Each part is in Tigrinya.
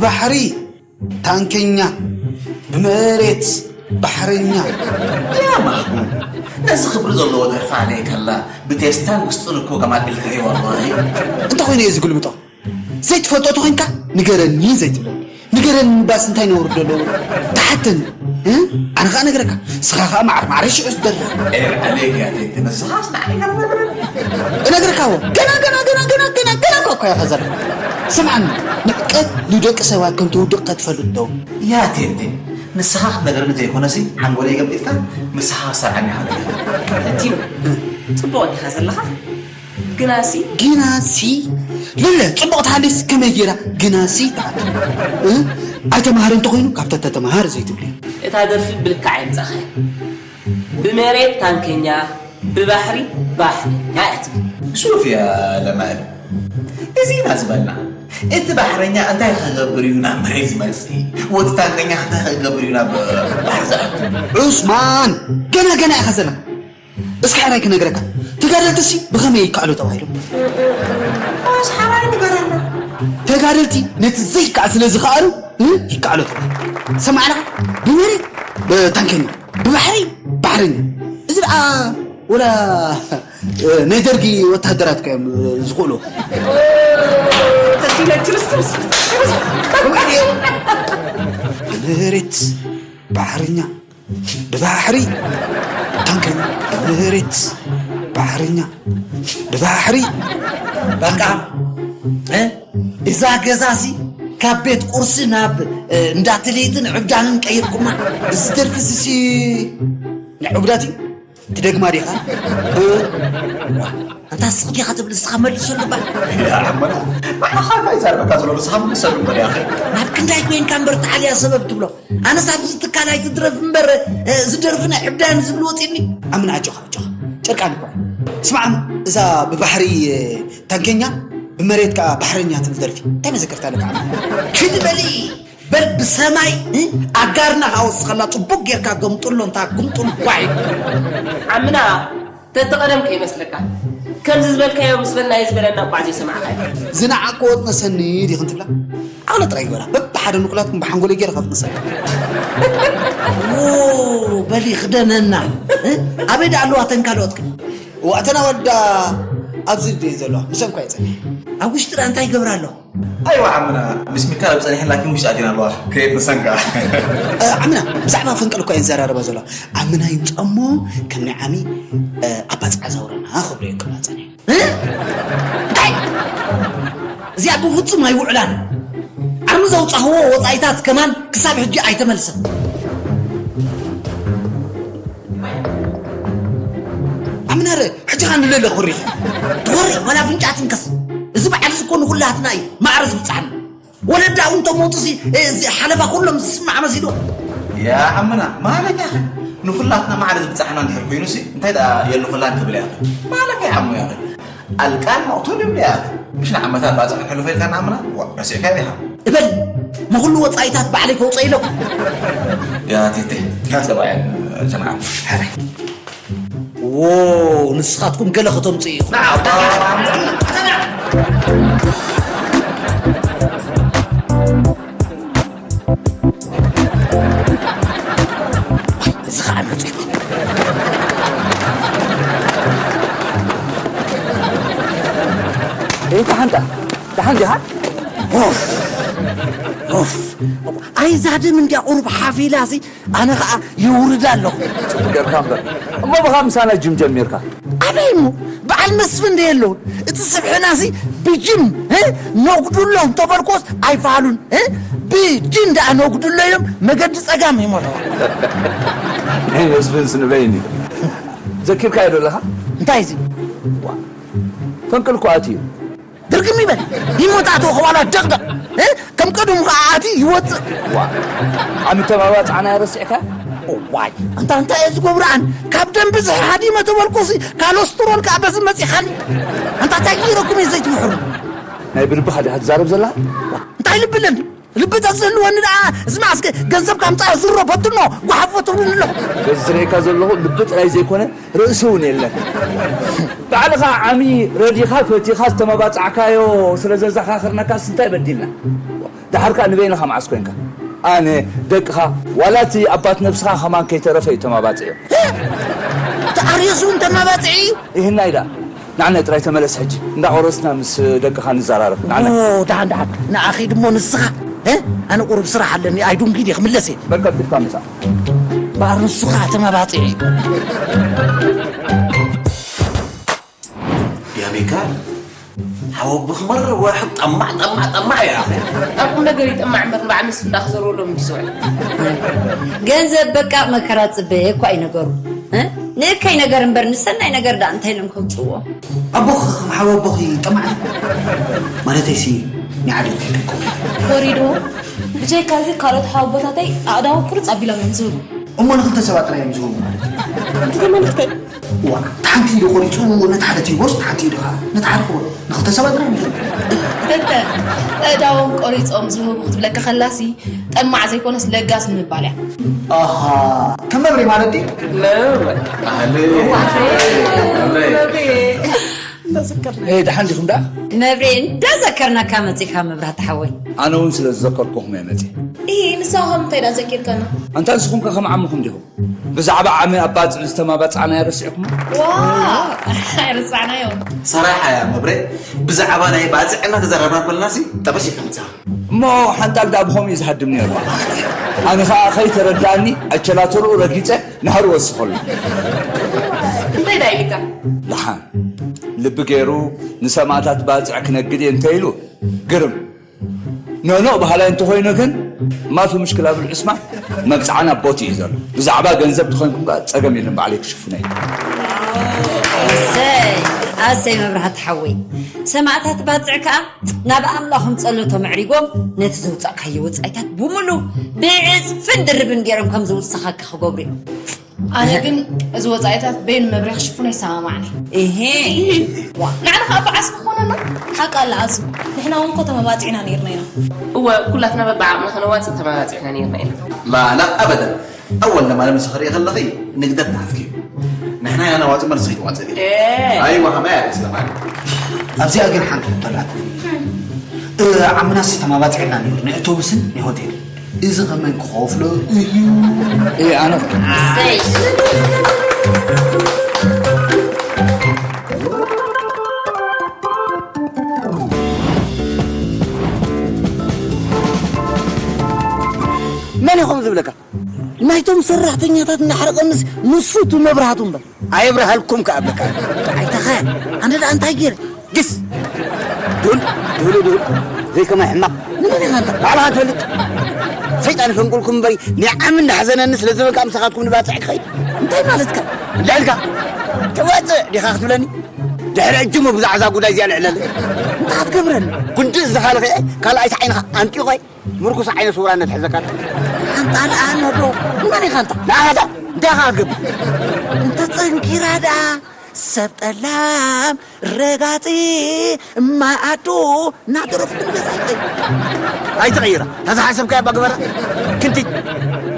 ባሕሪ ታንከኛ፣ ብመሬት ባሕረኛ። ያ ማሕሙድ፣ ነዚ ክብሪ ዘለዎ ደርፊ ኣለይ ከላ ብቴስታን ውስጡን እኮ ገማድ ኢልካዮ ወላሂ። እንታይ ኮይኑ እየ ዝግልብጦ? ዘይትፈልጦ ተኾይንካ ንገረኒ ዘይትብለኒ? ንገረኒ ባስ እንታይ ነውሪ ደለዎ? ተሓተኒ። እ? ኣነ ኸዓ ነገረካ። ስኻ ኸዓ ማዕር ማዕር ሽዑ ዝደርፍ። ኤር ኣለይ ያቴ ንስኻስ ንዓይ ከነገረኒ። እነግርካ እዎ። ገና ገና ገና ገና ገና ገና እኳ እኳ ኢኻ ዘለኻ። ስምዓኒ፣ ንዕቀት ንደቂ ሰባት ከም ተውድቕ ከትፈልጥ ዶ? ያቴ እንዴ ንስኻ ክትነገረኒ ዘይኮነሲ ሓንጎለይ ገምጢልካ ንስኻ ክሰርዓኒ ሓደጋ። ፈቲኑ ጽቡቕ እንዲኻ ዘለኻ ግናሲ ግናሲ ልለ ጽቡቕ ተሃሊስ ከመይ ጌራ ግናሲ ትሓት? እ? ኣይተማሃረ እንተኾይኑ ካብታ ተተማሃር ዘይትብልዮ። እታ ደርፊ ብልክዓ የምጻኻያ። ብመሬት ታንከኛ ብባሕሪ ባሕረኛ እያ ትብል። ሱፍ ያ ለማል፣ እዚ ኢና ዝበልና። እቲ ባሕረኛ እንታይ ክገብር እዩ ናብ መሬት ዝመጽእ? ወቲ ታንከኛ እንታይ ክገብር እዩ ናብ ባሕሪ ዝኣቱ? ዑስማን፣ ገና ገና ኢኻ ዘለኻ። እስኪ ሕራይ ክነግረካ፣ ተጋደልትሲ ብኸመይ ይከኣሉ ተባሂሎም? ኣስሓባይ ንገረና። ተጋደልቲ ነቲ ዘይከኣል ስለ ዝኸኣሉ እ? ይከኣሉ ተባሂሉ። ሰማዕና፣ ብመሬት ብታንከኛ፣ ብባሕሪ ባሕረኛ። እዚ ደኣ ወላ እ፣ ናይ ደርጊ ወታደራት እኮ እዮም እ፣ ዝኽእሉ። ተሲለ ክርስቶስ ብመሬት ባሕርኛ፣ ብባሕሪ ታንከኛ፣ ብመሬት ባሕርኛ፣ ብባሕሪ በቃ እ? እዛ ገዛሲ ካብ ቤት ቁርሲ ናብ እ፣ እንዳትልይትን ዕብዳንን ቀይርኩማ። እዚ ደርፊ ስሲ ናይ ዕብዳት እዩ። ትደግማ ዲኻ? እ? ኣንታ ስቕ ዲኻ ትብል እስኻ መልሰሉ እባ። ያ ዓመና፣ ባዕልኻ እንታይ ይዛረበካ ዘሎ ንስኻ መልሰሉ እምበር ያኸ። ናብ ክንዳይ ኮይንካ እምበር ተዓልያ ሰበብ ትብሎ። ኣነስ ኣብዚ ትካል ኣይትድረፍ እምበር እ፣ እዚ ደርፊ ናይ ዕብዳን ዝብል ወፂኒ። ኣምን ኣጆኻ ኣጆኻ። ጨርቃን እኮ። ስማዕ እዛ ብባሕሪ እ፣ ታንከኛ ብመሬት ከዓ ባሕረኛ ትብል ደርፊ እንታይ መዘከርታ ኣለካ? ዓመና? ክድ በሊ በል ብሰማይ እ፣ ኣጋርና ከዓ ወስኸላ ፅቡቅ ጌርካ ገምጥሎ እንታ ግምጥሉ ጓዒ። ዓምና ተተቐደም ከይመስለካ ከምዚ ዝበልካዮ ምስ በልና እዩ ዝበለና እኳ ዘይሰማዕካዮ። ዝነዓቅዎ ጥነሰኒ ዲኽን ትብላ? ዓቕሊ ጥራይ ግበራ። በብሓደ ንኩላትኩም ብሓንጎለይ ገይረ ከጥንሰካ። ዎ በሊ ክደነና እ? ኣበይ ደኣ ኣለዋ ተን ካልኦትክን? ዋእተና ወዳ ኣብዚ ድየን ዘለዋ ምሰን እኳ የፀኒ። ኣብ ውሽጢ ደኣ እንታይ ይገብራ ኣሎ? ኣይዋ ዓምና፣ ምስ ሚካል ኣብ ፀኒሕን ላኪን ውሽጢ ኣቲና ኣለዋ ከየጥንሰን ከዓ። ዓምና ብዛዕባ ፈንቅል እኳ እየን ዘራረባ ዘለዋ። ዓምና ይምፃሞ ከም ናይ ዓሚ ኣባፅዓ ዘውረና ክብሎ እየን ክብላ ፀኒሐ። እንታይ? እዚኣ ብፍጹም ኣይውዕላን። ዓሚ ዘውፃኽዎ ወፃኢታት ከማን ክሳብ ሕጂ ኣይተመልሰን። ኣምናረ ሕጂ ኸ ንለለ ኮሪኺ ትኾሪ ዋላ ፍንጫ ትንከስ። እዚ በዓል እዚ እኮ ንኹላትና እዩ ማዕረ ዝብፃሕና። ወለዳ እውን ተሞቱ እዚ ሓለፋ ኩሎም ዝስማዕ መሲሉ። ያ ዓምና ማለት ያኸ ንኹላትና ማዕረ ዝብፃሕና እንድሕር ኮይኑ ሲ እንታይ ደኣ የልኹላን ክብል ያኸ ማለት ያኸ ዓሙ ያኸ ኣልቃን መቕቱል ይብል ያኸ ምሽ ንዓመታት ባፅዕ ሕልፎ ኢልካ ንዓምና ዋ ረሲዕካ ዲኻ እበል መኹሉ ወፃኢታት ባዕለይ ከውፀ ኢለኩ ያ ቴቴ ያ ሰብኣያን ጀምዓ ዎ ንስኻትኩም ገለ ከተምፅኡ ኢኹም እዚ ከዓ መፅኡ እንታይ ሓንታ ደሓን ዲኻ? ኦፍ ኦፍ ኣይዛ ደም እንዲያ ቁሩብ ሓፊላ ሲ ኣነ ኸዓ የውርዳ ኣለኹ። ጽቡቕ ጌርካ እምበር። እሞ ብኻ ምሳና ጅም ጀሚርካ? ኣበይ እሞ በዓል መስፍን ዶ የለውን? እቲ ስብሕናሲ ብጅም እ፣ ነጉድሎ እንተበልኮስ ኣይፋሉን እ፣ ብጅን ደኣ ነጉድሎ ኢሎም መገዲ ጸጋም ይመርሖ። ናይ መስፍን ስንበይኒ ዘኪርካዮ ዶ ኣለኻ? እንታይ እዚ? ዋ፣ ፈንቅል እኮ ኣትዩ። ድርግም ይበል ይሞት ኣቶ ኸዋላ ደቕደቕ እ? ከም ቀደሙ ኸዓ ኣቲ ይወፅእ። ዓሚ ተማባፅዓና ረሲዕካ? ዋይ ኣንታ እንታይ እየ ዝገብሮ ኣን ካብ ደም ብዝሒ ሃዲመ ተበልኩሲ ካሎስትሮል ከዓ በዚ መፂኻኒ። ኣንታ እንታይ ገይረኩም እየ ዘይትምሕሩ? ናይ ብልብኻ ዲኻ ትዛረብ ዘላ? እንታይ ልቢ ኣለኒ? ልቢ ተዝህልወኒ ደኣ እዚ መዓስከ ገንዘብ ካምፃ ዝሮ በትኖ ጓሓፎ ትብሉኒ ኣለኹ። በዚ ዝርእየካ ዘለኹ ልቢ ጥራይ ዘይኮነ ርእሲ እውን የለን። ባዕልኻ ዓሚ ረዲኻ ፈቲኻ ዝተመባፃዕካዮ ስለ ዘዘኻኽርነካስ እንታይ በዲልና? ሓርካ ንበይንኻ መዓስ ኮንካ? ኣነ፣ ደቅኻ፣ ዋላ እቲ ኣባት ነብስኻ ከማን ከይተረፈ እዩ ተማባጽዑ። ተኣርዮስ እውን ተማባጽዒ እዩ። ይህናይ ደኣ። ንዓናይ ጥራይ ተመለስ ሕጂ። እንዳቆረስና ምስ ደቅኻ ንዘራረብ። ንዓናይ። ኦ፣ ደሓን፣ ደሓን። ንኣኺ ድሞ ንስኻ? እ? ኣነ ቁሩብ ስራሕ ኣለኒ። ኣይዱንጊድ እየ፣ ክምለስ እየ። በል ቀልጢፍካ ምጻእ። በኣር ንሱ ኸዓ ተማባጺዒ እዩ። ያሜካ ሓወብኽ መር ዋሕድ ጠማዕ፣ ጠማዕ፣ ጠማዕ እያ። ኣብ ቁም ነገር ይጠማዕ እምበር፣ ንባዕ ምስ እንዳ ክዘርዎ ሎም እንዲ ዝውዕል። ገንዘብ በቃ መከራ ጽበየ እኳ እዩ ነገሩ። እ? ንእከይ ነገር እምበር ንሰናይ ነገር ደኣ እንታይ ኢሎም ከምጽዎ? ኣቦኽ ከም ሓወቦኺ ጠማዕ ማለተይሲ ንዓደት ከይጠቀሙ። ወሪድዎ። ብጀይካዚ ካልኦት ሓወቦታተይ ኣእዳዎም ቁርጽ ኣቢሎም እዮም ዝህቡ። እሞ ንኽልተ ሰባት ጥራይ እዮም ዝህቡ ማለት እዩ። እንታይ ማለት ከ? ዋ፣ እቲ ሓንቲ ኢዱ ቆሪጹ ነቲ ሓደ ትይቦስ፣ እቲ ሓንቲ ኢዱ ኸዓ ነቲ ሓደ ክቦ። ንኽልተ ሰባት ጥራይ እዮም ዝህቡ። ክልተ ኣእዳዎም ቆሪጾም ዝህቡ ክትብለካ ከላሲ፣ ጠማዕ ዘይኮነስ ለጋስ ንምባል እያ። ኣሃ፣ ከም መብሬ ማለት ድዩ? መብሬ። ኣህለ። መብሬ። እንዳዘከርና። ኤ፣ ደሓን ዲኹም ደኣ? መብሬ፣ እንዳዘከርናካ መጺኻ መብራህቲ ሓወይ። ኣነ እውን ስለ ዝዘከርኩኹም እየ መጺእ። ኢ፣ ንስኻ ከም እንታይ ደኣ ዘኪርካና? ኣንታ ንስኹም ከ ከም ዓምኹም ዲኹም? ብዛዕባ ዓሚ ኣብ ባጽዕ ዝተማባጻዕናዮ ረሲዕኩሞ? ዋ! ኣይረሳዕናዮን። ሰራሓ እያ መብሬ፣ ብዛዕባ ናይ ባጽዕ እናተዛረብና ከለናሲ ጠበሽ ኢልካ መጺኻ። እሞ ሓንጣል ደኣ ብኸምኡ እዩ ዝሃድም ነይሩ። ኣነ ኸኣ ከይተረድኣኒ ኣቸላተልኡ ረጊጸ ናህሪ ወስኸሉ። እንታይ ደኣ ኢልካ? ደሓን ልቢ ገይሩ ንሰማእታት ባጽዕ ክነግድ እየ እንተ ኢሉ ግርም። ኖኖ በሃላይ እንተኾይኑ ግን ማፊ ሙሽክላ ብል ዕስማን መብጽዓና ቦቲ እዩ ዘሎ። ብዛዕባ ገንዘብ ተኾይንኩም ከኣ ጸገም የለን፣ ባዕለይ ክሽፍኖ እየ። ኣሰይ፣ ኣሰይ መብራህቲ ሓወይ። ሰማእታት ባጽዕ ከኣ ናብ ኣምላኾም ጸሎቶም ኣዕሪጎም ነቲ ዘውጻእካዮ ወጻኢታት ብምሉ ብዕጽፍን ድርብን ገይሮም ከም ዝውስኻካ ክገብሩ እዮም። ኣነ ግን እዚ ወጻኢታት በይኑ መብርሂ ክሽፍኖ ይሰማማዕኒ። እሄ። ዋ፣ ንዓና ኸኣ በዓል ስለ ዝኾነና። ሓቃ ኣላ ኣዙ። ንሕና እውን እኮ ተመባጺዕና ነይርና ኢና። እወ፣ ኩላትና በብዓቕምና ከነዋጽእ ተመባጺዕና ነይርና ኢና። ላ፣ ላ፣ ኣበደን። ኣወል ለማለም ንስኺ ርእየ ከለኺ ንግደት ናትኪ እዩ። ንሕና ኢና ነዋጽእ እምበር ንስኺ ትዋጽእ ዲኺ? ኤ። ኣይዋ፣ ከመይ ኣለ ስለማለት። ኣብዚኣ ግን ሓንቲ ሕቶ ኣላትኒ። እ፣ ዓምናስ ተመባጺዕና ነይሩ፣ ንእቶብስን ንሆቴል። እዚ ኸመይ ክኸፍሎ እዩ? እየ ኣነ። እሰይ። መን እዩ ከምኡ ዝብለካ? ናይቶም ሰራሕተኛታት እናሕረቐንስ ንሱ እቲ መብራህቱ እምበር። ኣየብርሃልኩም ከኣ እብለካ። ኣይተኸ፣ ኣነ ደኣ እንታይ ገይረ? ግስ! ድሁል፣ ድሁል፣ ድሁል። ዘይከማይ ሕማቕ። ንመን ኢኻ ኣንታ? ባዕልኻ ትፈልጥ። ሰይጣን ይፈንቁልኩም እምበሪ፣ ናይ ዓሚ እንዳሕዘነኒ ስለ ዝበልካ ምሳኻትኩም ንባጽዕ ክኸይድ። እንታይ ማለትካ? እንታይ ኢልካ? ተዋጽእ ዲኻ ክትብለኒ? ድሕሪ ዕጅሙ ብዛዕዛ ጉዳይ እዚኣ ልዕለለይ። እንታይ ክትገብረኒ? ጉንዲ እዝኻ ልኽዐ፣ ካልኣይቲ ዓይንኻ ኣንጢቖ። ምርኩስ ዓይነ ስውራነት ሒዘካ ኣንታ። ኣንታ ደኣ ነዶ፣ ንመን ኢኻ ኣንታ? ንዓኻ ዳ፣ እንታይ ኢኻ ክትገብር? እንተ ጸንኪራ ደኣ፣ ሰብ ጠላም ረጋጺ፣ ማይ ኣዱ እናደረፍኩ ንገዛ ይኸይድ። ኣይትቐይራ፣ እታ ዝሓሰብካያ እባ ግበራ። ክንቲት፣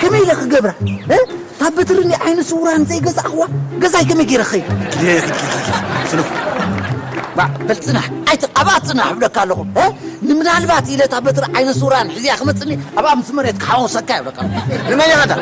ከመይ ኢለ ክገብራ? እ? እታ በትሪ ንዓይነ ስውራን ዘይገዛእኽዋ፣ ገዛይ ከመይ ገይረ ክኸይድ? ስኑፍ። ባዕ፣ በል ጽናሕ፣ ኣይት-፣ ኣብኣ ጽናሕ እብለካ ኣለኹ። እ? ንምናልባት ኢለ እታ በትሪ ዓይነ ስውራን ሒዝያ ክመጽኒ ኣብኣ ምስ መሬት ክሓወሰካ እብለካ ኣለኹ። ንመን ኢኻ እታ?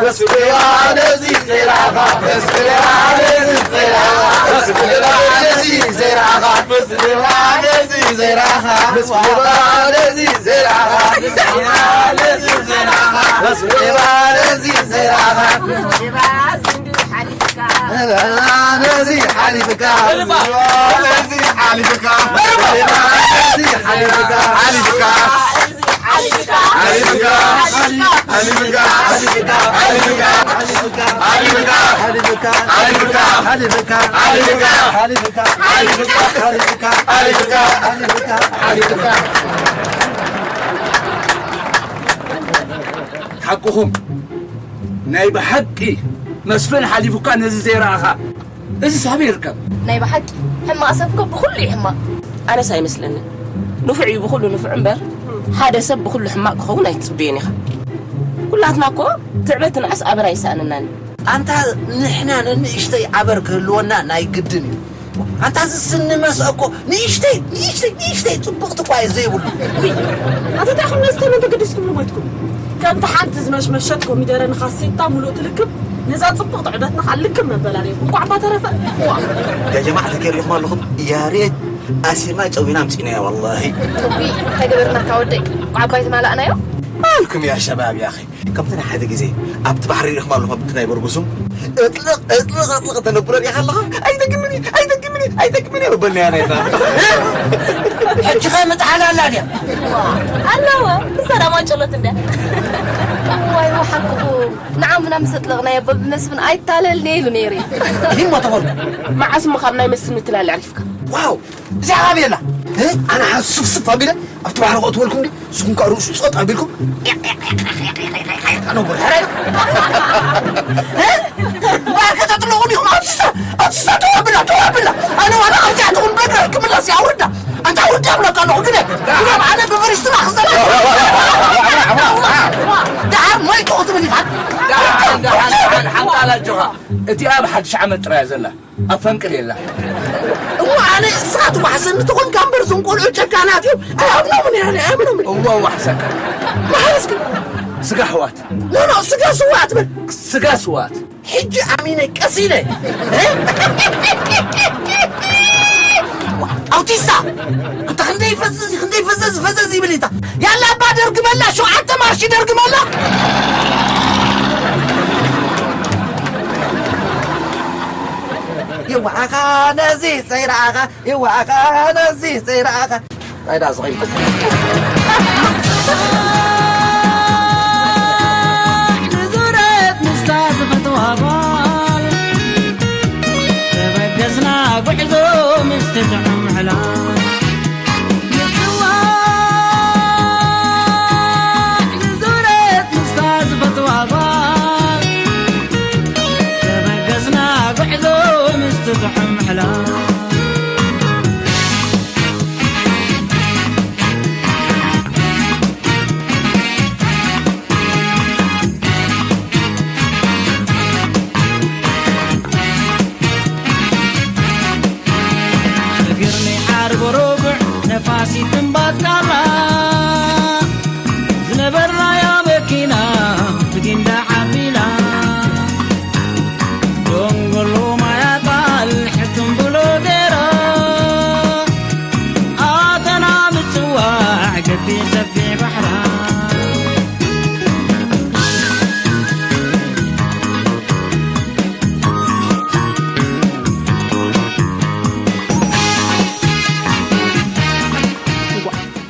ነዚ ሓሊፍካ፣ ነዚ ሓሊፍካ፣ ነዚ ሓሊፍካ፣ ሓሊፍካ፣ ሓሊፍካ፣ ሓሊፍካ፣ ሓሊፍካ፣ ሓሊፍካ፣ ሓሊፍካ፣ ሓሊፍካ፣ ሓሊፍካ፣ ሓሊፍካ፣ ሓሊፍካ፣ ሓሊፍካ፣ ሓሊፍካ፣ ሓሊፍካ፣ ሓሊፍካ። ሓቅኹም፣ ናይ ብሓቂ መስፍን ሓሊፉካ ነዚ ዘይረኣኻ፣ እዚ ሳብ ይርከብ። ናይ ብሓቂ ሕማቕ ሰብ እኮ ብኹሉ እዩ ሕማቕ። ኣነስ ኣይመስለንን። ንፉዕ እዩ ብኹሉ ንፉዕ እምበር፣ ሓደ ሰብ ብኹሉ ሕማቕ ክኸውን ኣይትጽብዮን ኢኻ። ኩላትና እኮ ትዕበትን ዓስ ኣበር ኣይሰኣነናን። ኣንታ ንሕና ነንእሽተይ ኣበር ክህልወና ናይ ግድን እዩ። ኣንታ እዚ ስኒ መስአ እኮ ንእሽተይ፣ ንእሽተይ፣ ንእሽተይ ጽቡቕቲ እኳ እዩ ዘይብሉ። ውይ፣ ኣቲ እንታይ ከም ነስተነ ተገዲስኩም ሞይትኩም? ከምቲ ሓንቲ ዝመሽመሸት ኮሚደረ ንኻሴታ ሙሉእ ትልክም፣ ነዛ ጽቡቕቲ ዕደትና ኻልክም መበላለይኩም። እንቋዕ እባ ተረፈ። ዋ። ያ ጀማዓ ተገይርኩም ኣለኹም። ያሬድ ኣሲርና ጨዊና ኣምጺእናዮ ወላሂ። ውይ፣ እንታይ ገበርናካ ወደይ? እንቋዕ እባ ኣይተማላእናዮ። ኣልኩም ያ ሸባብ ያኺ። ከምቲ ናይ ሓደ ግዜ ኣብቲ ባሕሪ ርኢኹም ኣለኹም፣ ኣብቲ ናይ በርጉሱም እጥልቕ፣ እጥልቕ፣ እጥልቕ ተነብሎ ዲኻ ኣለኻ? ኣይጠቅምን እዩ፣ ኣይጠቅምን እዩ፣ ኣይጠቅምን እዩ፣ በልናያ ናይታ። ሕጂ ኸ ምጥሓል ኣላ ድያ? ኣለዋ፣ ንሳ ደኣ ማንጨሎት እንድያ። እዋይ፣ ወሓቅኹም። ንዓምና ምስ ኣጥለቕናዮ፣ ኣቦ ብመስፍን ኣይታለልን እየ ኢሉ ነይሩ እዩ። ይህን ሞተኾልኩ። መዓስ እሞ ካብ ናይ መስፍን ምትላል ኣዕሪፍካ? ዋው! እዚኣ ኣበይ ኣላ? እ? ኣነ ሓ ስፍስፍ ኣቢለ ኣብቲ ባሕሪ ከእትወልኩም ድዩ? ንስኹም ከኣ ርእሱ ጸጥ ኣቢልኩም ኣነውር። ሕራይ ዶ? እ? ባር ከተጥልቑ ዲኹም? ኣትስታ! ኣትስታ! ደው ኣብላ! ደው ኣብላ! ኣነ ዋላ ከምዚኣ ትኹን በግረ ክምላስ እያ። ኣውርዳ! ኣንታ ኣውርዳ እብለካ ኣለኹ ግደ! ግደ! ኣነ ብፍሪስቱና ክዘላ! ደሓር ሞይቱ ክትብል ኢኻ! ደሓን፣ ደሓን፣ ደሓን፣ ሓንጣል ኣጆኻ። እቲኣ ኣብ ሓድሽ ዓመት ጥራይ እያ ዘላ። ኣብ ፈንቅል የላ። እሞ ኣነ እስኻ ትዋሕሰኒ ተኾንካ እምበር፣ እዞም ቆልዑ ጨካናት እዮም። ኣይኣምኖምን እየ ኣነ፣ ኣይኣምኖምን። እወ፣ ዋሕሰካ። መሓረስክ? ስጋ ኣሕዋት። ኖ፣ ኖ፣ ስጋ ስዋ ኣትበል። ስጋ ስዋት። ሕጂ ኣሚነ ቀስ ኢለ። እ? ኣውቲስታ! ኣንታ ክንደይ ፈዘዝ፣ ክንደይ ፈዘዝ፣ ፈዘዝ ይብል እንታ። ያላ እባ ደርግመላ፣ ሸውዓተ ማርሺ ደርግመላ። ይዋዓኻ ነዚ ዘይረኣኻ፣ ይዋዓኻ ነዚ ዘይረኣኻ። እንታይ ደኣ ስቕ ኢልኩም? ንዙረት ምስታ ዝፈትዋ ጓል፣ ተበገስና ጉዕዞ ምስቲ ጥዑም ዕላል። ምጽዋዕ ንዙረት ምስታ ዝፈትዋ ጓል፣ ተበገስና ጉዕዞ ምስቲ ጥዑም ዕላል። እግርኒ ዓርቢ ረቡዕ ነፋሲት ትንባት ካራ፣ ዝነበርናያ መኪና ትጊንዳ ዓቢላ። ዶንጎሎ ማያጣል ሕትም ብሎ ገይራ፣ ኣተና ምጽዋዕ ገፊሕ ሰፊሕ ባሕራ።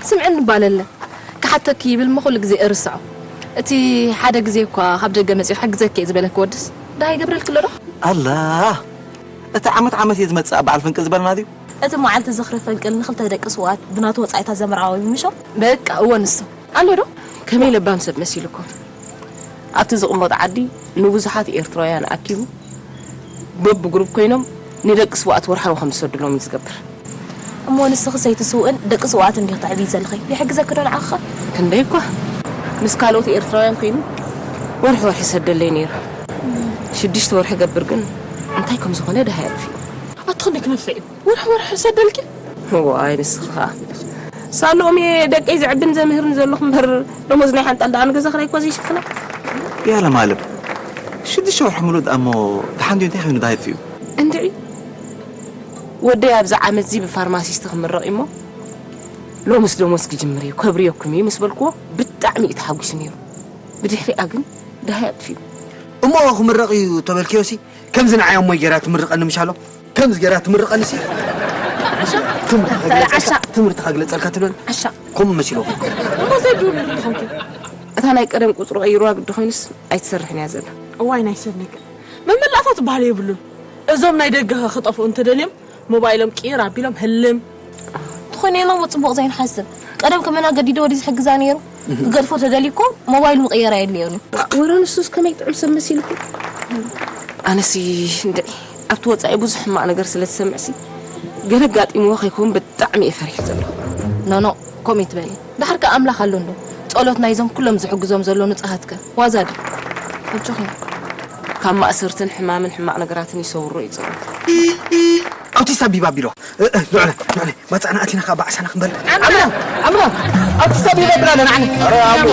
ስምዕን ባለለ፣ ክሓተኪ ይብል እሞ ኩሉ ግዜ እርስዖ። እቲ ሓደ ግዜ እኳ ካብ ደገ መጺኡ ክሕግዘኪ እየ ዝበለኪ ወድስ ደሃይ ይገብረልኪ ኣሎ ዶ? ኣላ፣ እቲ ዓመት ዓመት እየ ዝመጽእ በዓል ፈንቅል ዝበልና ድዩ? እቲ መዓልቲ ዝኽሪ ፈንቅል ንኽልተ ደቂ ስውኣት ብናቱ ወጻኢታት ዘመርዓወ ምሾ? በቃ፣ እወ ንሱ። ኣሎ ዶ? ከመይ ለባም ሰብ መሲሉኩም። ኣብቲ ዝቕመጦ ዓዲ ንብዙሓት ኤርትራውያን ኣኪቡ በብግሩፕ ኮይኖም ንደቂ ስውኣት ወርሓዊ ከም ዝሰድሎም እዩ ዝገብር። እሞ ንስኺ ሰይቲ ስውእን ደቂ ስውኣትን ዲኺ ተዕብዪ ዘለኺ? ይሕግዘኪ ዶ ንዓኺ ኸ? ክንደይ እኳ ምስ ካልኦት ኤርትራውያን ኮይኑ ወርሒ ወርሒ ይሰደለይ ነይሩ። ሽዱሽተ ወርሒ ገብር ግን እንታይ ከም ዝኾነ ደሃይ ኣጥፊኡ። ኣቲ ክንደይ ክነፍዕ እዩ? ወርሒ ወርሒ ይሰደልኪ? ዋይ ንስኺ ኸኣ። ሳልኦም እየ ደቀይ ዘዕብን ዘምህርን ዘለኹ እምበር ደሞዝ ናይ ሓንጣል ደኣ ንገዛ ክራይ እኳ ዘይሽፍና። ያለ ማለም፣ ሽዱሽተ ወርሒ ሙሉእ ደኣ እሞ ደሓን ድዩ? እንታይ ኮይኑ ደኣ ይጥፍኡ? እንድዒ፣ ወደይ ኣብዚ ዓመት እዚ ብፋርማሲስት ክምረቕ እዩ እሞ፣ ሎምስ ደሞዝ ክጅምር እዩ፣ ከብርየኩም እዩ ምስ በልክዎ፣ ብጣዕሚ እዩ ተሓጒሱ ነይሩ። ብድሕሪኣ ግን ደሃይ ኣጥፊኡ። እሞ ክምረቕ እዩ ተበልክዮሲ፣ ከምዚ ንዓይ እሞ ጌራ ትምርቐኒ ምሽ ኣሎ? ከምዚ ጌራ ትምርቐኒ ሲ? ትምህርቲ ዓሻ፣ ከግለጸልካ፣ ዓሻ። ትምህርቲ ከግለጸልካ ትብለኒ? ዓሻ። ከምኡ መሲልዎ። እሞ ዘይድውል ንርኢ ዲኹም ከ? እታ ናይ ቀደም ቁጽሩ ቀይርዋ ግዲ ኮይኑስ ኣይትሰርሕን እያ ዘላ። እዋይ ናይ ሰብ ነገር። መመላእታ ትበሃል የብሉን። እዞም ናይ ደገ ኸ ክጠፍኡ እንተደልዮም ሞባይሎም ቅይር ኣቢሎም ህልም። ተኾይኑ ኢና እሞ ጽቡቕ ዘይንሓስብ። ቀደም ከመና ገዲዱ ወዲ ዝሕግዛ ነይሩ። ክገድፎ ተደልዩ እኮ ሞባይል ምቕየር ኣየድልዮን እዩ። ወረ ንሱስ ከመይ ጥዑም ሰብ መሲልኩ? ኣነሲ እንድዒ ኣብቲ ወጻኢ ብዙሕ ሕማቕ ነገር ስለ ትሰምዕሲ ገለ ኣጋጢምዎ ከይከውን ብጣዕሚ እየ ፈሪሕ ዘለኹ። ኖኖ፣ ከምኡ ይትበሊ። ደሓር ከ ኣምላኽ ኣሎ እንዶ? ጸሎት ናይዞም ኩሎም ዝሕግዞም ዘሎ ንጹሃት ከ ዋዛ ድዩ? ኣጆኺ። ካብ ማእሰርትን ሕማምን ሕማቕ ነገራትን ይሰውሮ እዩ ጸሎት። ኣውቲስታ ቢባ ቢሎ። እ፣ እ፣ ልዑለ፣ ልዑለ። ባጽዕና ኣቲና ካብ ባዕሳና ክንበል። ኣምና፣ ኣምና። ኣውቲስታ ቢባ ብላለ ንዓኒ። ኧረ ኣቦ።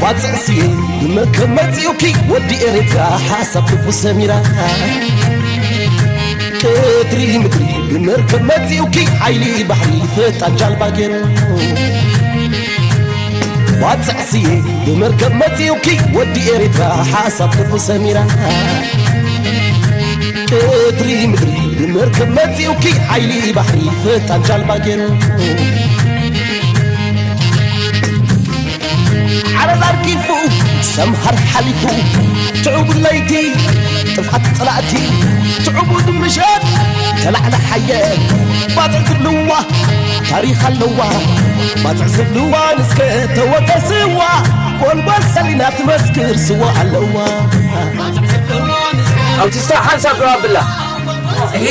ባጽዕ ስየ ብመርከብ መጺኡኪ ወዲ ኤርትራ ሓሳብ ክፉ ሰሚራ። ቀትሪ ምድሪ ብመርከብ መጺኡኪ ሓይሊ ባሕሪ ፈጣን ጃልባ ገይሩ። ባጽዕ ስየ ብመርከብ መጺኡኪ ወዲ ኤርትራ ሓሳብ ክፉ ሰሚራ። ቀትሪ ምድሪ ብመርከብ መጺኡኪ ሓይሊ ባሕሪ ፈጣን ጃልባ ገይሩ። ዓረር ኣርጊፉ ሰምሃር ሓሊፉ ትዕቡድ ለይቲ ጥፍኣት ጸላእቲ ትዕቡድ ምሸት ተላዕለ ሓየል ባጽዕ ዝብልዋ ታሪኽ ኣለዋ ባጽዕ ዝብልዋ ንስከ ተወከስዋ ጎልጎል ሰሊና ትመስክር ስዋ ኣለዋ። ኣውቲስታ ሓንሳብ ደው ኣብላ። እሄ።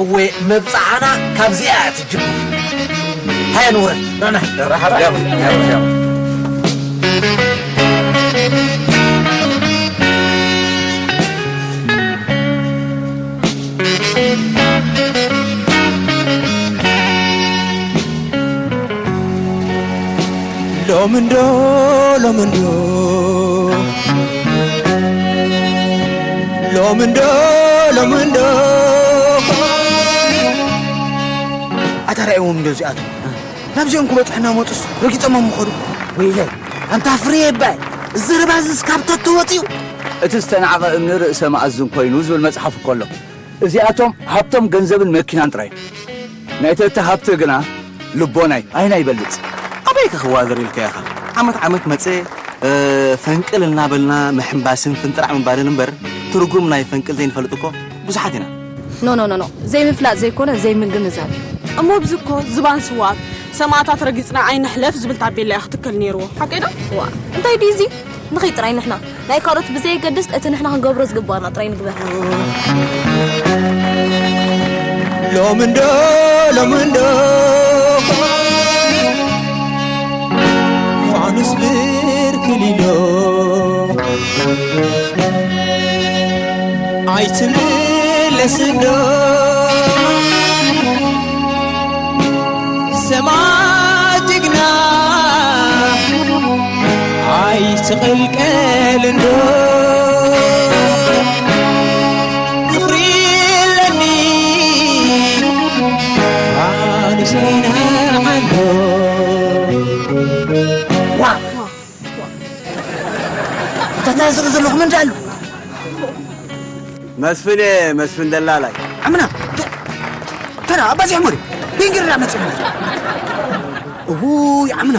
እወ መብጽዓና ካብዚኣ እያ ትጅምር። ሃየ ንውረድ። ና፣ ና። ሎምንዶ ሎምንዶ ሎምንዶ ሎምንዶ ኣታ ርኣይዎም እንዶ እዚኣቶም ናብዚኦም ክበጽሑ እናመጹስ ረጊጾሞም ምኸዱ። ወይለይ ኣንታ ፍርየ ይባይ እዚ ርባ እዚ እስካብ ተተወጢኡ እቲ ዝተናዕቐ እምኒ ርእሰ መኣዝን ኮይኑ ዝብል መጽሓፍ እኮ ኣሎ። እዚኣቶም ሃብቶም ገንዘብን መኪናን ጥራይ። ናይ ተተ ሃብቲ ግና ልቦናይ ኣይና ይበልጽ። ኣበይ ከ ክዋደር ኢልካ ኢኻ? ዓመት ዓመት መጸ፣ እ፣ ፈንቅል እናበልና ምሕንባስን ፍንጥራዕ ምባልን እምበር ትርጉም ናይ ፈንቅል ዘይንፈልጥ እኮ ብዙሓት ኢና። ኖ፣ ኖ፣ ኖ፣ ኖ። ዘይምፍላጥ ዘይኮነ ዘይምግንዛብ እዩ። እሞ ብዚ እኮ ዝባን ስውኣት ሰማእታት ረጊጽና ኣይንሕለፍ ዝብል ታቤላ እዩ ክትከል ነይርዎ። ሓቀይ ዶ? ዋ፣ እንታይ ድዩ እዚ? ንኸይድ ጥራይ ንሕና ናይ ካልኦት ብዘየገድስ እቲ ንሕና ክንገብሮ ዝግባኣና ጥራይ ንግበር። ሎሚ እንዶ ሎሚ እንዶ ፋኑስ ብርክሊሎ ኣይትምለስ እንዶ ሰማእት ጅግና ኣይትቕልቀል እንዶ ዝኽሪ ኣለኒ ፋኑስ ይንዓሎ። ዋ! ተታዝሩ ዘለኹም እንዳሉ መስፍን፣ መስፍን ደላላይ። ዓምና፣ ተ-፣ ተና፣ ኣባዚሕ ሞሪ፣ ቢንግርና መጺኡ። እውይ፣ ዓምና፣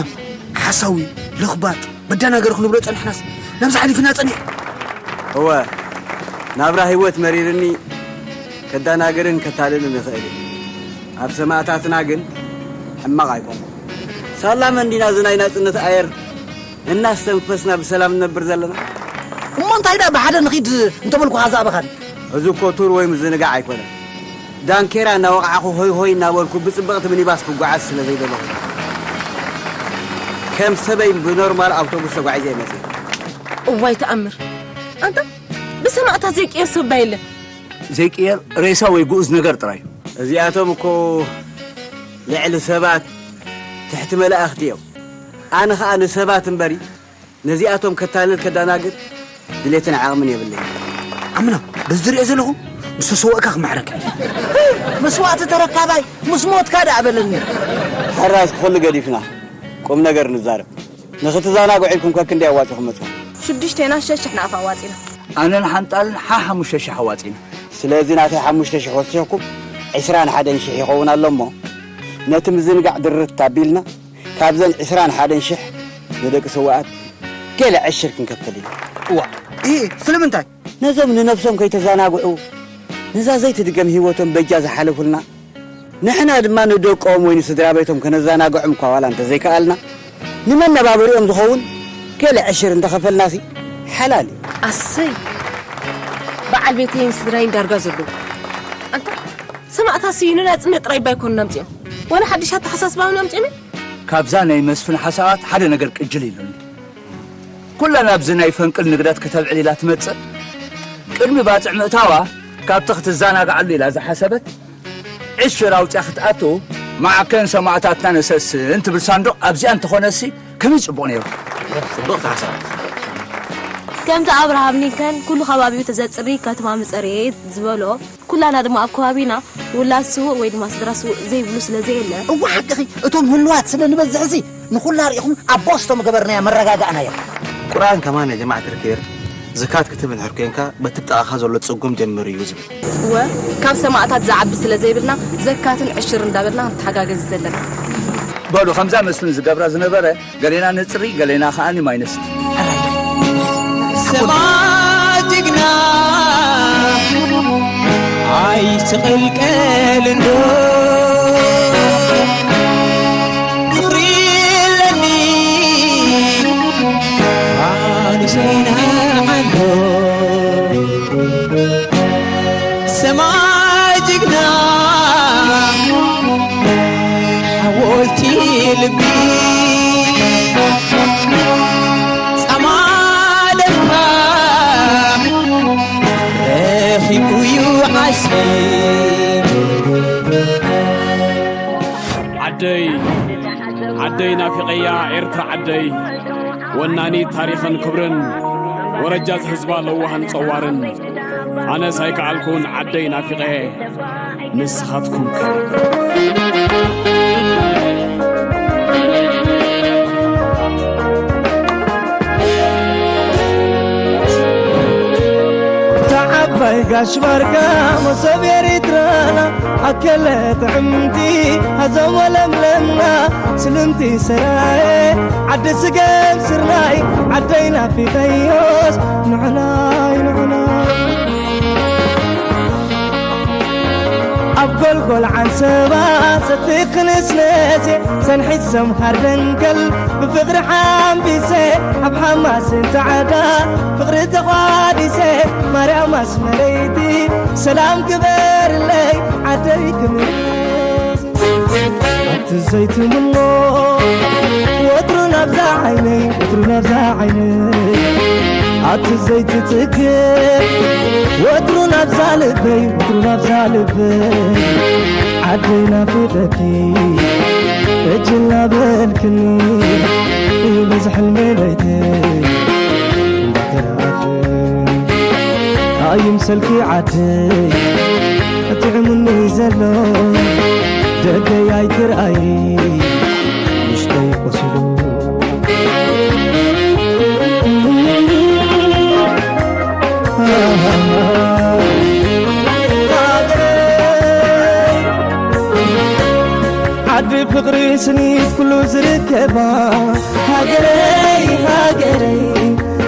ሓሳዊ፣ ለኽባጥ፣ መደናገሪ ክንብሎ ጸኒሕናስ፣ ናብዚ ሓሊፍና ጸኒሑ። እወ፣ ናብራ ህይወት መሪርኒ፣ ከዳናግርን ከታልልን ይኽእል እዩ። ኣብ ሰማእታትና ግን ሕማቕ ኣይኮነን። ሳላ መን ዲና እዚ ናይ ናጽነት ኣየር እናስተንፈስና ብሰላም ንነብር ዘለና? እሞ እንታይ ደኣ ብሓደ ንኺድ እንተበልኩኻ ዝኣበኻኒ? እዚ እኮ ቱር ወይ ምዝንጋዕ ኣይኮነን። ዳንኬራ እናወቕዓኹ ሆይ ሆይ እናበልኩ ብጽብቕቲ ሚኒባስ ክጓዓዝ ስለ ዘይደለኹ። ከም ሰበይ ብኖርማል ኣውቶቡስ ተጓዒዘ እየ መጺአ። እዋይ ተኣምር! ኣንታ ብሰማእታት ዘይቅየስ ሰብ የለን። ዘይቅየር ሬሳ ወይ ግኡዝ ነገር ጥራይ እዩ። እዚኣቶም እኮ ልዕሊ ሰባት ትሕቲ መላእኽቲ እዮም። ኣነ ኸኣ ንሰባት እምበሪ ነዚኣቶም ከታልል ከዳናግር ድሌትን ዓቕምን የብለይ። ኣምና፣ በዚ ዝሪኦ ዘለኹ ምስ ተሰወእካ ክመሕረካ። መስዋእቲ ተረካባይ ምስ ሞትካ ደኣ በለኒ። ሕራስ ክኹሉ ገዲፍና ቁም ነገር ንዛረብ። ንኽትዛናግዑ ኢልኩም ከክንደይ ኣዋጺኹም መጽኹም? ሽዱሽቴና ሸሽሕ ናቕፋ ኣዋጺና። ኣነን ሓንጣልን ሓ ሓሙሽተ ሽሕ ኣዋጺና። ስለዚ ናተይ ሓሙሽተ ሽሕ ወሲኽኩም ዕስራን ሓደን ሽሕ ይኸውን ኣሎ እሞ፣ ነቲ ምዝንጋዕ ድርት ኣቢልና ካብዘን ዕስራን ሓደን ሽሕ ንደቂ ስውኣት ገለ ዕሽር ክንከፈል ኢና። እዋ፣ እሂ፣ ስለምንታይ? ነዞም ንነብሶም ከይተዘናግዑ፣ ነዛ ዘይትድገም ህይወቶም በጃ ዝሓለፉልና፣ ንሕና ድማ ንደቆም ወይ ንስድራ ቤቶም ከነዘናግዖም እኳ ዋላ እንተዘይከኣልና፣ ንመነባበሪኦም ዝኸውን ገለ ዕሽር እንተኸፈልናሲ ሓላል እዩ። ኣሰይ! በዓል ቤተይን ስድራይን ዳርጋ ዘለዉ። ኣንታ ሰማእታት ስዩንን ኣጽምእ ጥራይ እባ ኣይኮኑን ኣምጺኦም። ዋላ ሓድሽ ኣተሓሳስባ እውን ኣምጺኦም እዮም። ካብዛ ናይ መስፍን ሓሳባት ሓደ ነገር ቅጅል ኢሉኒ። ኩላ ናብዚ ናይ ፈንቅል ንግደት ከተብዕል ኢላ ትመጽእ። ቅድሚ ባጽዕ ምእታዋ ካብቲ ክትዘናግዓሉ ኢላ ዝሓሰበት ዕሽር ኣውጽያ ክትኣቱ፣ መዓከን ሰማእታትና ነሰስን ትብል ሳንዱቕ ኣብዚኣ እንተኾነሲ ከመይ ጽቡቕ ነይሩ። ጽብቕቲ ሓሳብ። ከምቲ ኣብርሃም ሊንከን ኩሉ ከባቢኡ ተዘጽሪ ከተማ ምጸርየ ዝበሎ፣ ኩላና ድማ ኣብ ከባቢና ውላድ ስዉእ ወይ ድማ ስድራ ስዉእ ዘይብሉ ስለ ዘየለ። እወ ሓቅኺ፣ እቶም ህሉዋት ስለ ንበዝሕሲ ንኹላ ርኢኹም ኣብ ቦስቶ ምገበርናያ መረጋጋእናያ። ቁርኣን ከማን ያ ጀማዓት ልከይር፣ ዝካት ክትብ እንድሕር ኮንካ በቲ ብጥቓኻ ዘሎ ጽጉም ጀምር እዩ ዝብል። እወ፣ ካብ ሰማእታት ዝዓቢ ስለ ዘይብልና ዘካትን ዕሽር እንዳበልና ክንተሓጋገዝ ዘለና። በሉ ከምዛ መስፍን ዝገብራ ዝነበረ ገሌና ነጽሪ፣ ገሌና ከኣ ማይ ነስቲ። ሰማይ ጅግና ኣይትቕልቀል እንዶ ዝኽሪ ኣለኒ ፋኑሰይና ኣሎ። ሰማይ ጅግና ሓወልቲ ልቢ ጻማ ደምካ ረኺቡ እዩ ዓስቢ። ዓደይ ዓደይ ናፊቐያ ኤርትራ ዓደይ፣ ወናኒት ታሪኽን ክብርን፣ ወረጃት ህዝባ ለዋህን ጸዋርን። ኣነስ ኣይከኣልኩን ዓደይ ናፊቐ ንስኻትኩም ከ? እታ ዓባይ ጋሽ ባርካ መሶብ ኤሪትራና ኣከለ ጥዕምቲ ሃዘሞ ለምለምና ስልምቲ ሰራየ ዓዲ ስገም ስርናይ ዓደይ ናፊቐዮስ ንዕናይ ንዕናይ ኣብ ጎልጎል ዓንሰባ ሰቲ ክንስነሴ ሰንሒት ሰምሃር ደንከል ብፍቕሪ ሓምቢሰ ኣብ ሓማስን ጻዕዳ ፍቕሪ ተቋዲሰ ማርያም ኣስመረይቲ ሰላም ክበርለይ ዓደይ ክምለስ ኣቲ ዘይትምኖ ወትሩ ናብዛ ዓይነይ ወትሩ ናብዛ ዓይነይ ኣቲ ዘይትጽገ ወትሩ ናብዛ ልበይ ወትሩ ናብዛ ልበይ ዓደይ ናፊቐኪ እጅ እናበልክኒ በዚ ሕልሚ ለይቲ እንዳተራእኽን ኣይምሰልኪ ዓደይ ጥዕሙኒ ዘሎ ደገይ ኣይትርኣይ ውሽጠይ ቆሲሉ ዓዲ ፍቕሪ ስኒት ኩሉ ዝርከባ ሃገረይ ሃገረይ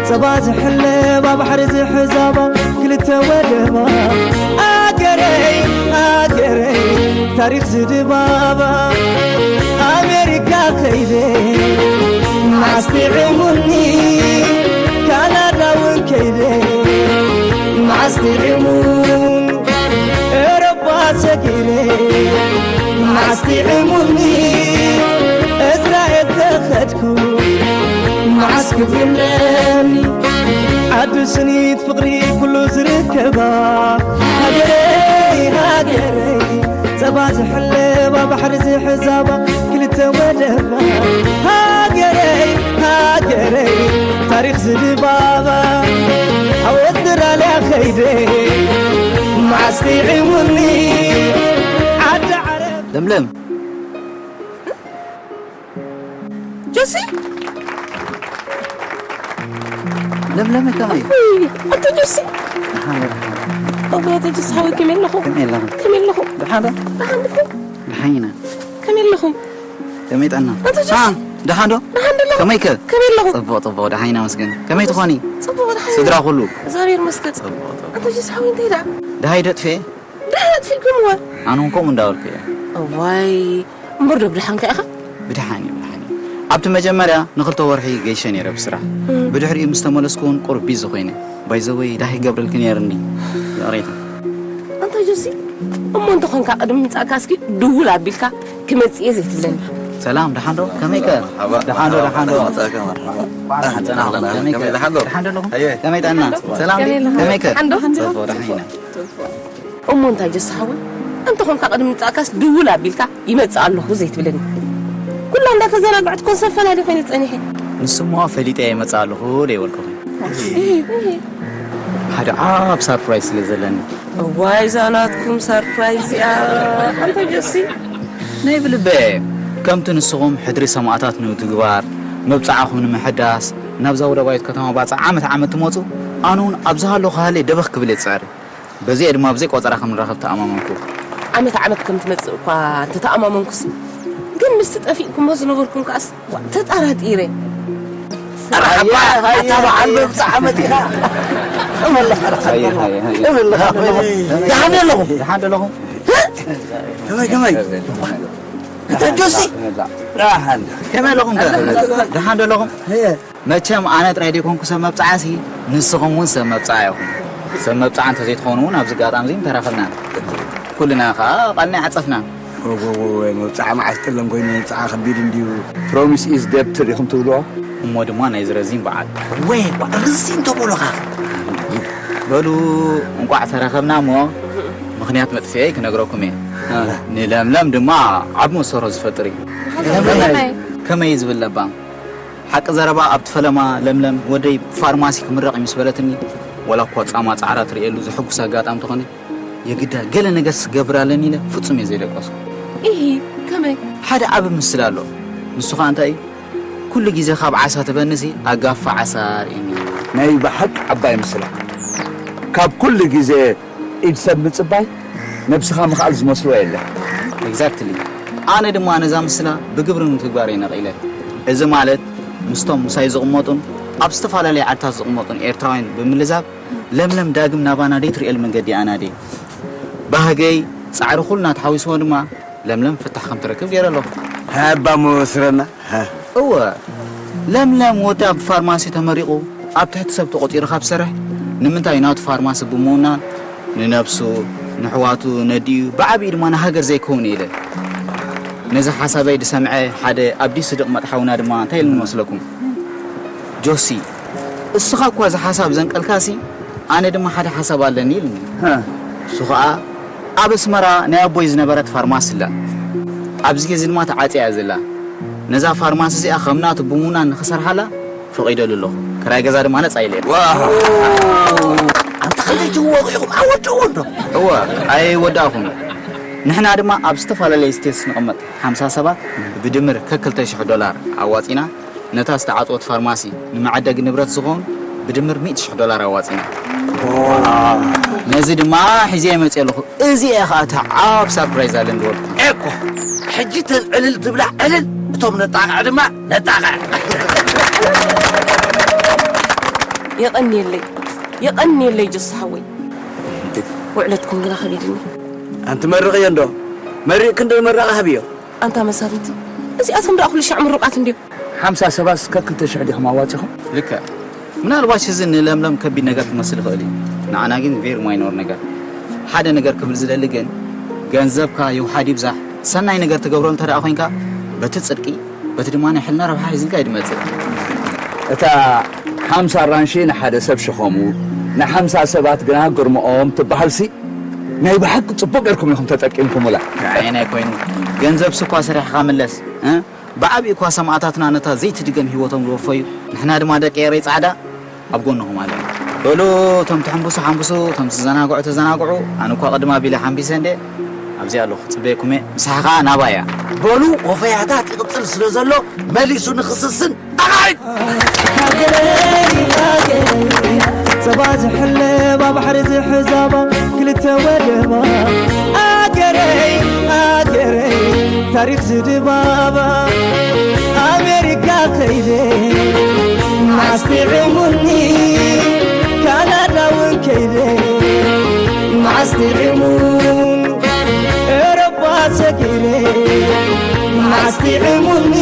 ጸባ ዝሕለባ ባሕሪ ዝሕዛባ ክልተ ወደባ ኣገረይ ኣገረይ ታሪኽ ዝድባባ ኣሜሪካ ከይደ መዓስ ጥዕሙኒ ካናዳ እውን ከይደ መዓስ ጥዕሙኒ ኤውሮጳ ሰጊረ መዓስ ጥዕሙኒ እስራኤል ተኸድኩ መዓስ ክብለኒ ዓዲ ስኒት ፍቕሪ ኩሉ ዝርከባ ሃገረይ ሃገረይ ጸባ ዝሕለባ ባሕሪ ዝሕዛባ ክልተ ወደባ ሃገረይ ሃገረይ ታሪኽ ዝድባባ ኣብ ኣውስትራልያ ኸይደ መዓስ ጢዒሙኒ ዓዲ ዓረብ ለምለም ጆሲ ለምለመ ከመይ ውይ ኣቶ ጆሲ ደሓን ዶ ደሓን ኣቦ ኣቶ ጆሲ ሓወይ ከመይ ኣለኹም ከመይ ኣለኹም ከመይ ኣለኹም ደሓን ዶ ደሓን ድኹም ደሓን ኢና ከመይ ኣለኹም ከመይ ጠና ኣቶ ጆሲ አ ደሓን ዶ ደሓን ዶ ኣለኹም ከመይ ከ ከመይ ኣለኹም ጽቡቕ ጽቡቕ ደሓን ኢና መስገን ከመይ ትኾኒ ጽቡቕ ደሓን ስድራ ኩሉ እግዚኣብሔር ይመስገን ጽቡቕ ጽቡቕ ኣቶ ጆሲ ሓወይ እንታይ ደኣ ደሃይ ደጥፌ ደሓን ኣጥፊእኩምዋ ኣነ እውን ከምኡ እንዳበልኩ እየ እዋይ እምበር ዶ ብድሓንካ ኢኻ ብድሓን እዩ ብድሓን እዩ ኣብቲ መጀመርያ ንክልተ ወርሒ ገይሸ ነይረ ብስራሕ ብድሕሪኡ ምስ ተመለስኩ እውን ቁሩብ ቢዚ ኮይነ ባይዘወይ ዳህ ይገብረልኪ ነይርኒ ይቕሬታ ኣንታ ጆሲ እሞ እንተኾንካ ቅድሚ ምምጻእካ እስኪ ድውል ኣቢልካ ክመጽእ እየ ዘይትብለኒ ሰላም ደሓን ዶ ከመይ ከ ደሓን ዶ ደሓን ዶ ደሓን ዶ ከመይ ከ ደሓን ዶ ከመይ ጠና ሰላም ከመይ ከ ደሓን ዶ ጽቡቕ ደሓን ኢና እሞ እንታይ ጀስሓዊ እንተኾንካ ቅድሚ ምምጻእካስ ድውል ኣቢልካ ይመጽእ ኣለኹ ዘይትብለኒ ኩላ እንዳተዘናግዐት ኮን ሰብ ፈላሊ ኮይነ ጸኒሐ ንስሞ ፈሊጠ ይመጽእ ኣለኹ ደይበልኩኺ ሓደ ዓብ ሳርፕራይዝ ስለ ዘለኒ እዋይ እዛ ናትኩም ሳርፕራይዝ እያ ኣንታ ጀሲ ናይ ብልበ ከምቲ ንስኹም ሕድሪ ሰማእታት ንምትግባር መብፅዓኹም ንምሕዳስ ናብዛ ወደባዊት ከተማ ባፅዕ ዓመት ዓመት ትመፁ ኣነ እውን ኣብ ዝሃለኹ ሃለየ ደበኽ ክብል እየ ዝፅዕር በዚአ ድማ ብዘይ ቆፀራ ከም ንራኸብ ተኣማመንኩ ዓመት ዓመት ከም ትመፅእ እኳ እንተተኣማመንኩሲ ግን ምስቲ ጠፊእኩሞ ዝነበርኩም ከኣስ ተጠራጢረ ኣታ በዓል መብፅዓ መፂኻ እመለኻ እመለኻ ደሓን ኣለኹ ደሓን ደለኹም ከመይ ከመይ እተ ጆሲ ደሓን ከመይ ኣለኹም ደሓን ደለኹም መቸም ኣነ ጥራይ ዘይኮንኩ ሰብ መብፅዓሲ ንስኹም እውን ሰብ መብፅዓ ኢኹም ሰብ መብፅዓ እንተዘይትኾኑ እውን ኣብዚ ኣጋጣሚ እዚ ምተራኸብና ኩልና ከዓ ቃልና ይዓፀፍና መብፅዓ መዓስ ጥለም ኮይኑ መብፅዓ ከቢድ እንድዩ ፕሮሚስ ኢዝ ደብት ዲኹም ትብልዎ እሞ ድማ ናይ ዝረዚን በዓል ወይ ርዚን ተበሎኻ በሉ እንቋዕ ተራኸብና እሞ ምኽንያት መጥፍኤ ክነግረኩም እየ ንለምለም ድማ ዓብ መሰሮ ዝፈጥር እዩ ከመይ ዝብል ለባም ሓቂ ዘረባ ኣብቲ ፈለማ ለምለም ወደይ ፋርማሲ ክምረቕ እዩ ምስ በለትኒ ወላ እኳ ጻማ ጻዕራ ትርእየሉ ዘሐጉስ ኣጋጣሚ ተኾነ የግዳ ገለ ነገር ስገብር ኣለኒ ኢለ ፍጹም እየ ዘይደቀሱ ኢሂ ከመይ ሓደ ዓቢ ምስላ ኣሎ ንሱ ኸዓ እንታይ እዩ ኩሉ ግዜ ካብ ዓሳ ትበንሲ ኣጋፋ ዓሳ ርእኒ ናይ ብሓቂ ዓባይ ምስላ ካብ ኩሉ ግዜ ኢድ ሰብ ምጽባይ ነብስኻ ምኽኣል ዝመስሎ የለን። Exactly ኣነ ድማ ነዛ ምስላ ብግብሪ ንምትግባር እየ ነቒለ። እዚ ማለት ምስቶም ምሳይ ዝቕመጡን ኣብ ዝተፈላለየ ዓድታት ዝቕመጡን ኤርትራውያን ብምልዛብ ለምለም ዳግም ናባና ደይትርእየሉ መንገዲ ኣናድየ። ባህገይ፣ ጻዕሪ ኩልና ተሓዊስዎ ድማ ለምለም ፍታሕ ከም ትረክብ ገይረ ኣለኹ። ሃባ መወስረና። እወ፣ ለምለም ወዳ ብፋርማሲ ተመሪቑ ኣብ ትሕቲ ሰብ ተቖጺሩ ካብ ዝሰርሕ ንምንታይ ናቱ ፋርማሲ ብምውናን ንነብሱ፣ ንሕዋቱ፣ ነዲኡ ብዓቢኡ ድማ ንሃገር ዘይከውን ኢለ። ነዚ ሓሳበይ ዝሰምዐ ሓደ ኣብ ዲሲ ዝቕመጥ ሓውና ድማ እንታይ ኢሉኒ መስለኩም? ጆሲ፣ እስኻ እኳ እዚ ሓሳብ ዘንቀልካሲ ኣነ ድማ ሓደ ሓሳብ ኣለኒ ኢሉኒ። እሱ ኸኣ ኣብ ኣስመራ ናይ ኣቦይ ዝነበረት ፋርማሲ ኣላ። ኣብዚ ግዜ ድማ ተዓጽያ እያ ዘላ። ነዛ ፋርማሲ እዚኣ ከም ናቱ ብምውናን ንኽሰርሓላ ፈቒደሉ ኣለኹ። ክራይ ገዛ ድማ ነጻ ኢለ። ኣንታ ከመይ ትዋግዑኹም ኣወድእዎ እንዶ። እወ ኣይወዳእኹን። ንሕና ድማ ኣብ ዝተፈላለየ ስቴትስ ንቕመጥ ሓምሳ ሰባት ብድምር ከክልተ ሽሕ ዶላር ኣዋጺና ነታ ዝተዓጽወት ፋርማሲ ንመዐደጊ ንብረት ዝኸውን ብድምር ሚእቲ ሽሕ ዶላር ኣዋጺና። ነዚ ድማ ሒዘ መጽየ ኣለኹ። እዚ እየ ኸኣ እታ ዓብ ሳርፕራይዝ ኣለን ዝበልኩ። ኤኮ ሕጂ ተን ዕልል ትብላ ዕልል እቶም ነጣቕዕ ድማ ነጣቕዕ። የቐንየለይ የቐንየለይ ጆሲ ሓወይ ውዕለትኩም ግና ከቢድኒ። ኣንቲ መርቕዮ እንዶ መሪቕኪ እንዶ መራቓ ሃብዮ። ኣንታ መሳፍንቲ እዚኣቶም ደኣ ኩሉ ሻዕ ምሩቓት እንድዮም። ሓምሳ ሰባት እስከ ክልተ ሽሕ ዲኹም ኣዋጺኹም? ልክዕ። ምናልባሽ እዚ ንለምለም ከቢድ ነገር ክመስል ይኽእል እዩ። ንዓና ግን ቬሪ ማይኖር ነገር። ሓደ ነገር ክብል ዝደሊ ግን ገንዘብካ ይውሓድ ይብዛሕ ሰናይ ነገር ትገብረሉ እንተ ደኣ ኮይንካ በቲ ጽድቂ በቲ ድማ ናይ ሕልና ረብሓ ሒዝልካ እዩ ዝመጽእ። እታ ሓምሳ ኣራንሺ ንሓደ ሰብ ሸኸሙ ንሓምሳ ሰባት ግና ግርምኦም ትበሃልሲ ናይ ብሓቂ ጽቡቕ ጌርኩም ኢኹም ተጠቂምኩምላ። ንዓየናይ ኮይኑ ገንዘብ ስኳ ሰሪሕኻ ምለስ እ? ብዓብዪ እኳ ሰማእታትና ነታ ዘይትድገም ህይወቶም ዝወፈዩ ንሕና ድማ ደቂ ኤረይ ጻዕዳ ኣብ ጎንኹም ኣለና። በሉ እቶም ትሕንብሱ ሓንብሱ፣ እቶም ትዘናግዑ ተዘናግዑ። ኣነ እኳ ቅድም ኣቢለ ሓንቢሰ እንደ ኣብዚ ኣለኹ ጽበየኩም እየ። ምሳሕ ኸኣ ናባይ እያ። በሉ ወፈያታት ይቕጽል ስለ ዘሎ መሊሱ ንኽስስን ኣኻይድ ጸባ ዝሕለባ ባሕሪ ዝሕዛባ ክልተ ወደባ ኣገረይ ኣገረይ ታሪኽ ዝድባባ ኣሜሪካ ከይደ ማስጢዑሙኒ ካናዳ እውን ከይደ ማስጢዑሙኒ ኤሮፓ ሰጊረ ማስጢዑሙኒ